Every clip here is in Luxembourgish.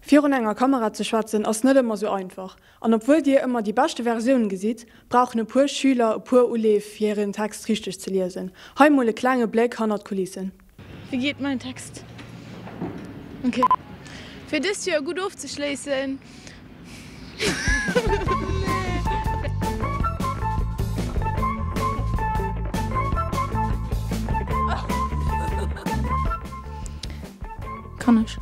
Virun enger Kamera ze schwätzen ass net ëmmer sou einfach. An obwuel dir ëmmer déi beschte Versioun gesitt, brauchen e puer Schüler e puer Uleef fir hiren Text richteg ze liesen. Hei mol e klenge Bléck hannert d'Kulissen. Wéi geet mäin Text? Ok. Fir dëst Joer gutt ofzeschléissen. Kann ech.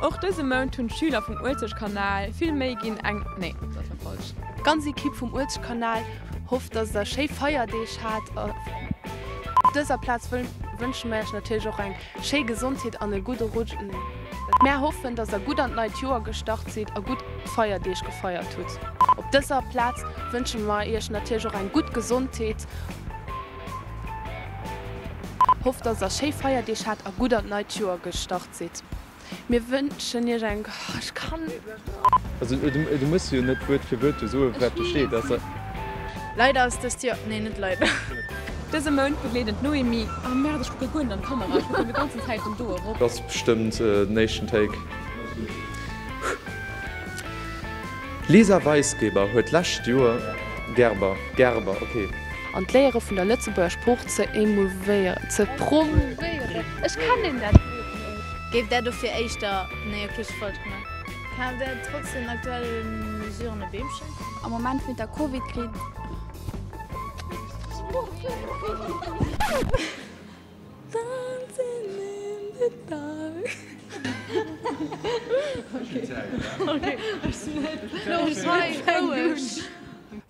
Och dëse Mount hunn d'Schüler vum Uelzechtkanal vill Méi ginn eng, nee dat war falsch. D'ganz Equipe vum Uelzechtkanal hofft dass der schéi Feierdeeg hat. Op dëser Plaz wënsche mer iech natierlech och eng schéi Gesondheet an e gudde Rutsch, nee dat. Mär hoffen dass der gutt an d'neit Joer gestart sidd a gutt Feierdeeg gefeiert hutt. Op dëser Plaz wënsche mer iech natierlech och eng gutt Gesondheet. Hofft dass der schéi Feierdeeg hat a gutt an d'neit Joer gestart sidd. Mir wënschen iech eng, oh ech kann. Also du muss jo net Wuert fir Wuert do soen, wat do steet. Also. Leider ass dëst Joer, nee net leider. Dëse Mount begleeden d'Noémie, ah merde ech kucke guer net an d'Kamera, ech kucken de ganzen Zäit vun do erop. Ass bestëmmt den éischten Take. Lisa Weisgeber huet lescht Joer, Gerber, Gerber, ok. An d'Léiere vun der Lëtzebuerger Sprooch ze émouvéieren, ze promouvéieren. Ech kennen dat Wuert net. Géif där dofir éischter, nee ok, ech hu falsch gemaach. Kaaft där trotz den aktuelle Mesuren e Beemchen? Am Moment mit der Covid-Kris.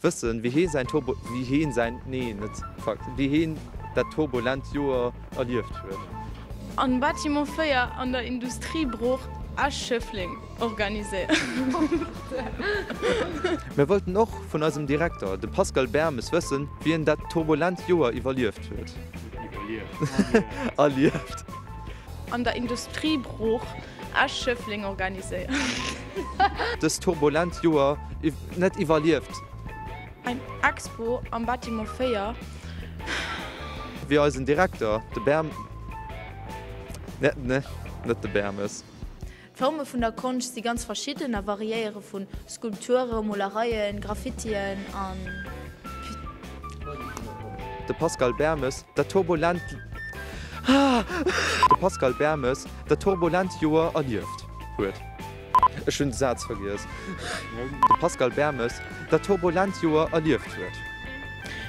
Wëssen, wéi hee säin Turbo, wéi heen säin, nee, net, fuck, wéi heen dat turbulent Joer erlieft huet. Am Bâtiment 4 an der Industriebrooch Esch-Schëffleng organiséiert. Mir wollten och vun eisem Direkter, dem Pascal Bermes, wëssen, wéi en dat turbulent Joer iwwerlieft huet. Erlieft. An der Industriebrooch Esch-Schëffleng organiséiert. Dëst turbulent Joer net iwwerlieft. Eng Expo am Bâtiment 4. Wéi eisen Direkter, de Berm, ne, net de Bermes. D'Forme vun der Konscht si ganz verschidden a variéiere vu Skulpture, Molereien, Graffitien an. De Pascal Bermes, Dat turbulent De Pascal Bermes, Dat turbulent Joer erlieft huet. Ech hunn de Saz vergiess. De Pascal Bermes, Dat turbulent Joer erlieft huet.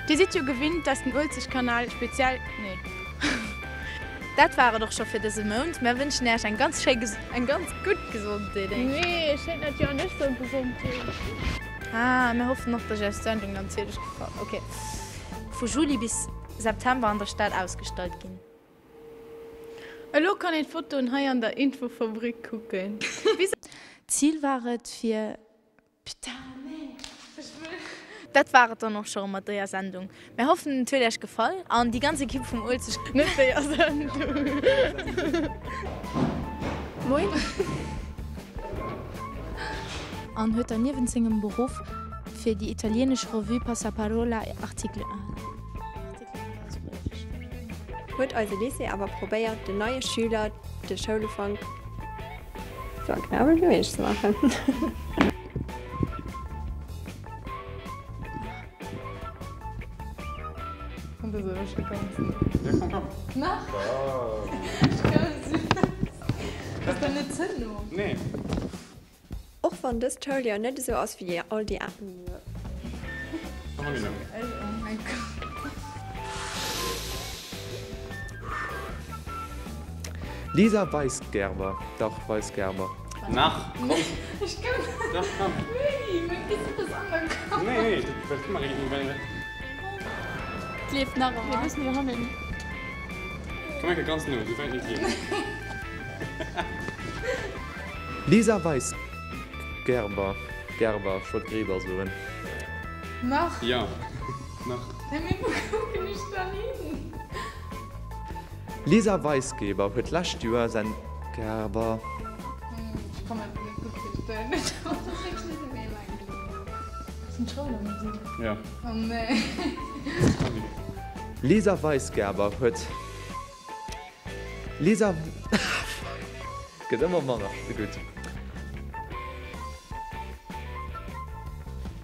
Dir sidd jo gewinnt, dass den Uelzechtkanal speziell, nee. Dat war et och scho fir dëse Mount. Mär wënschen Äech eng ganz schéi, eng ganz gutt Gesondheet. Nee, ech schéint dat jo an ech soll gesond sinn. Ah, mär hoffen och, dass Äech d'Sendung natierlech gefall. Ok. Vu Juli bis September an der Stad ausgestallt ginn. Elo kann een d'Fotoen hei an der Infofabrik kucken. D'Zil war et fir. Putain nee ech wëll. Dat war et dann och scho mat déier Sendung. Mär hoffen et huet iech gefall an déi ganz Equipe vum Uelzecht. Net déier Sendung. Moin. An huet dann niewent sengem Beruff fir déi italienesch Revue Passaparola Artikelen. Huet eise Lycée awer probéiert den neie Schüler de Schoulufank sou agreabel wéi méiglech ze maachen. Och wann dëst Schouljoer net esou ass wéi all déi Lisa Weisgerber, dach Weisgerber. Nach, komm. Dach, komm. Nee, nee, well d'Kamera geet net méi. D'leeft nach ëmmer. Komm eng Kéier ganz no, sou wäit net ginn. Lisa Weisgerber, Gerber, ech wollt Greber soen. Nach? Jo, nach. Mee wou kucken ech dann hin? Lisa Weisgeber huet lescht Joer säin Gerber. Ech kann mir dat net gutt virstellen. Dat ass wierklech net esou méi laang gelaf. Ass en Schoulermusek? Jo. Oh nee. Lisa Weisgerber huet. Lisa Gëtt ëmmer manner gutt.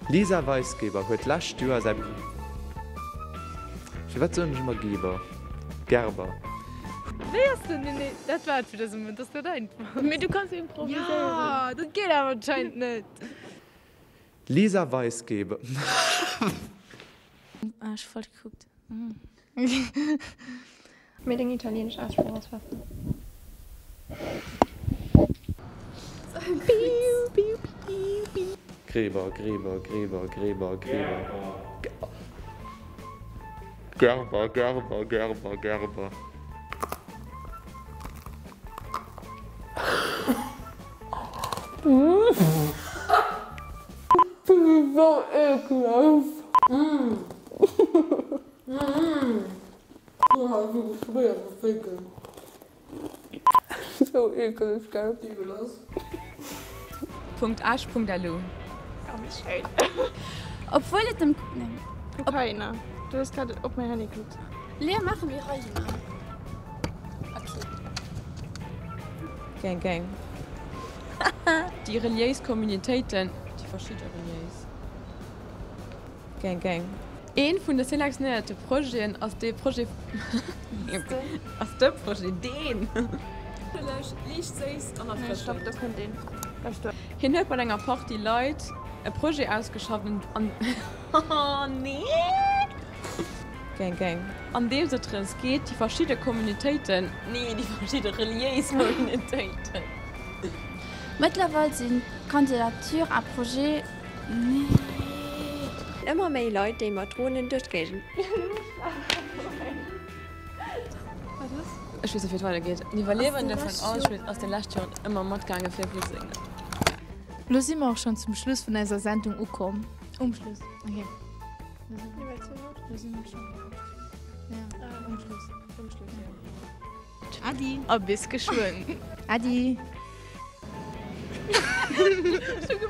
D'Lisa Weisgeber huet d'lescht Joer säi. Firwat soen ech ëmmer Geber? Gerber. Wéi ass den den Dat war et fir dëse Mount, ass dat einfach. Mee du kanns improviséieren. Jo, dat geet awer anscheinend net. D'Lisa Weisgeber. Ah, ech hu falsch gekuckt. Mee deng italienesch Aussprooch ass besser. Greber, Greber, Greber, Greber, Greber. Gerber, Gerber, Gerber, Gerber. Punkt Esch Punkt lu. Ganz schéin. Obwuel et dem, nee. Kuck heihinner, du hues grad op mäin Handy gekuckt. Lea, maache mir heihinner. Okay. Gang Gang. Déi reliéis Communitéiten, déi verschidde reliéis. Gang Gang. Een vun de selektionéierte Projeten ass dee Projet ass de Projet deen. Liicht séiss an erfrëschend. Hien huet mat enger Partie Leit e Projet ausgeschafft an Gang Gang. An deems et drëms geet déi verschidde Communautéiten, nee déi verschidde reliéis Communautéiten. Mëttlerweil sinn d'Candidatures à projets. Nee. Ëmmer méi Leit déi mat Dronen duerch d'Géigend. Ech weess net wéi et weider geet. Den Iwwerliewende vun Auschwitz ass déi lescht Joren ëmmer matgaange fir Flüchtlingen. Lo si mer och schonn zum Schluss vun eiser Sendung ukomm. Um Schluss, okay. Lo si mer schonn, ja, um Schluss. Um Schluss, ja. Adi. A bis geschwënn. Adi. Ech hu.